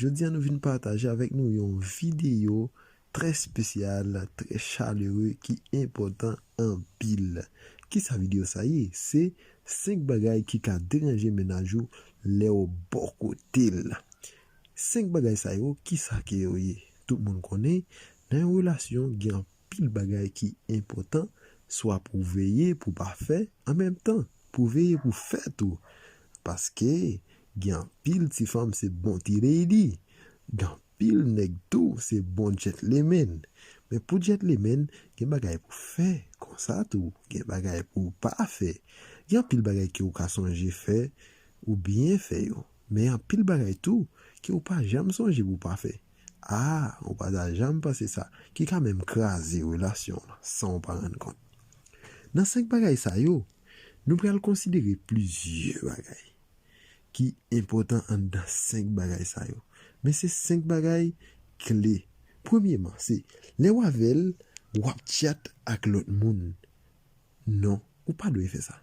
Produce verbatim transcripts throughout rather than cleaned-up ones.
Jodi a nou vin pataje avèk nou yon videyo trè espesyal, trè chalere, ki enpòtan anpil. Kisa videyo sa ye? Se senk bagay ki ka deranje mennaj ou lè w bò kote l. Senk bagay sa yo, kisa ke yo ye? Tout moun konnen, nan yon relasyon, gen anpil bagay ki enpòtan, swa pou w veye pou w pa fè, an menm tan, pou w veye pou w fè tou. Paske, gen anpil ti fanm se bon ti lady. Gen anpil nèg tou se bon gentleman. Men pou gentleman, gen bagay pou w fè, konsa tou, gen bagay pou w pa fè. Gen anpil bagay ke w ka sonje fè, ou byen fè yo. Men anpil bagay tou ke w pa janm sonje pou w pa fè. A, ou pa ta janm panse sa, ki ka menm kraze relasyon w lan san w pa rann kont. Nan senk bagay sa yo, nou pral konsidere plizyè bagay ki enpòtan anndan senk bagay sa yo. Men se senk bagay kle. Premyeman, se lè w avè l, w ap tchat ak lòt moun. Non, ou pa dwe fè sa.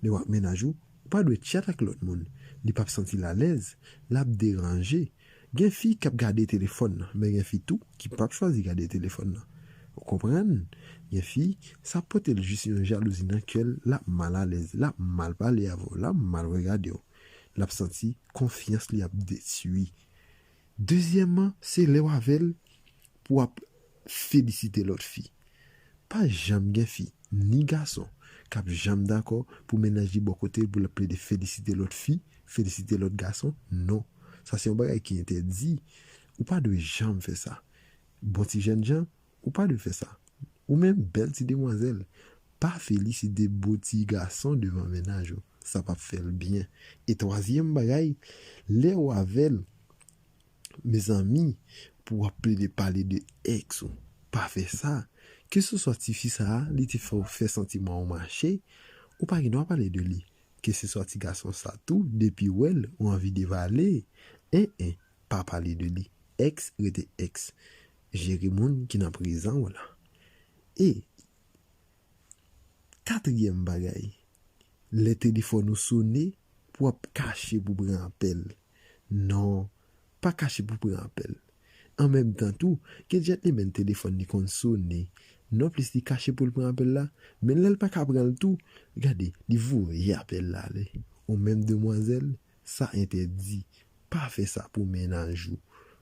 Lè w ak mennaj ou, ou pa dwe tchat ak lòt moun. Li p ap santi l alèz, l ap deranje. Gen fi k ap gade telefòn nan, men gen fi tou ki p ap chwazi gade telefòn nan. Ou konprann? Gen fi, sa pote l jis yon jalouzi nan kè l, l ap mal alèz, l ap mal pale avè w, l ap mal regade w. L ap santi konfyans li ap detwi. Dezyèmman, se lè w avè l pou w ap felisite lòt fi. Pa janm gen fi, ni gason, k ap janm dakò pou mennaj li bò kote l pou l ap plede felisite lòt fi, felisite lòt gason. Non. Sa se yon bagay ki entèdi. Ou pa dwe janm fè sa. Bon ti jènjan, ou pa dwe fè sa. Ou menm bèl ti demwazèl, pa felisite bo ti gason devan mennaj ou. Sa p ap fè l byen. E twazyèm bagay, lè w avè l, mezanmi, pou w ap plede pale de èks ou, pa fè sa. Keseswa tifi sa a, li te fè w fè santiman w mache, ou pa gen dwa pale de li. Keseswa ti gason sa tou, depi w wè l, ou anvi devale. En, en, pa pale de li. Èks rete èks. Jere moun ki nan prezan w lan. E katriyèm bagay, lè telefòn ou sone, pou w ap kache pou pran apèl. Non, pa kache pou pran apèl. An menm tan tou, gen gentleman telefòn li konn sone. Non plis li kache pou l pran apèl la, men lè l pa ka pran l tou, gade, li voye apèl la ale. Ou menm demwazèl, sa entèdi. Pa fè sa pou mennaj ou.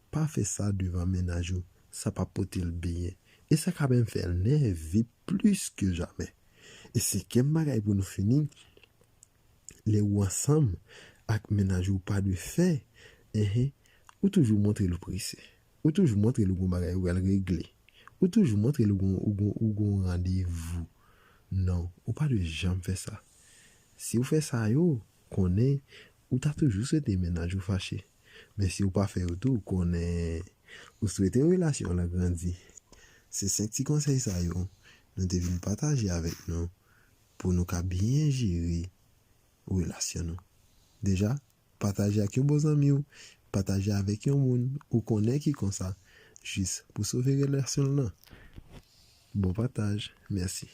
Pa fè sa devan mennaj ou. Sa p ap pote l byen. E sa ka menm fè l nève plis ke jamè. E senkyèm bagay pou nou fini, lè ou ansanm ak mennaj ou pa dwe fè, enhen, ou toujou montre l ou prese. Ou toujou montre l ou gon bagay ou pral regle. Ou toujou montre l ou gon, ou gon, ou gon randevou. Non, ou pa dwe janm fè sa. Si w fè sa yo, konnen ou ta toujou swete mennaj ou fache. Men si w pa fè yo tou, konnen ou swete relasyon w lan grandi. Se senk ti konsèy sa yo nou te vin pataje avèk nou pou nou ka byen jere relasyon nou. Deja, pataje ak yon bon zanmi w, pataje avèk yon moun ou konnen ki konsa, jis pou sove relasyon w lan. Bon pataj, mèsi.